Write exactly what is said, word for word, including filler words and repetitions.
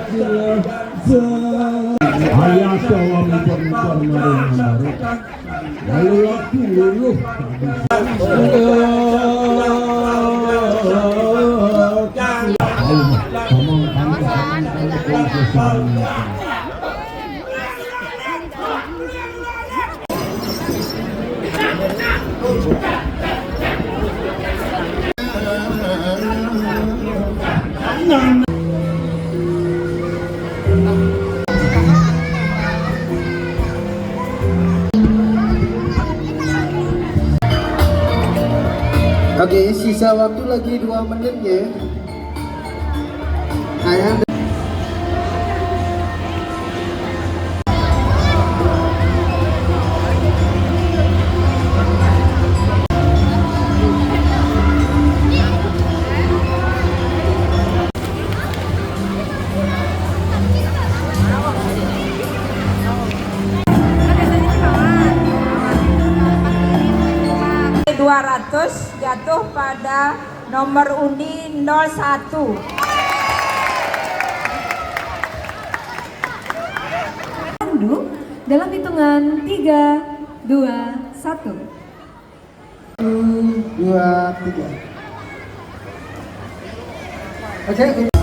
Ayah tawa mikir-mikir maring maring. Lalu aku luluh. Ayo, kamu, kamu, kamu, kamu, kamu, kamu. Oke, sisa waktu lagi dua menit ya. Ayah. Dua ratus jatuh pada nomor undi nol satu. Pandu dalam hitungan tiga, dua, satu. Dua, tiga. Oke.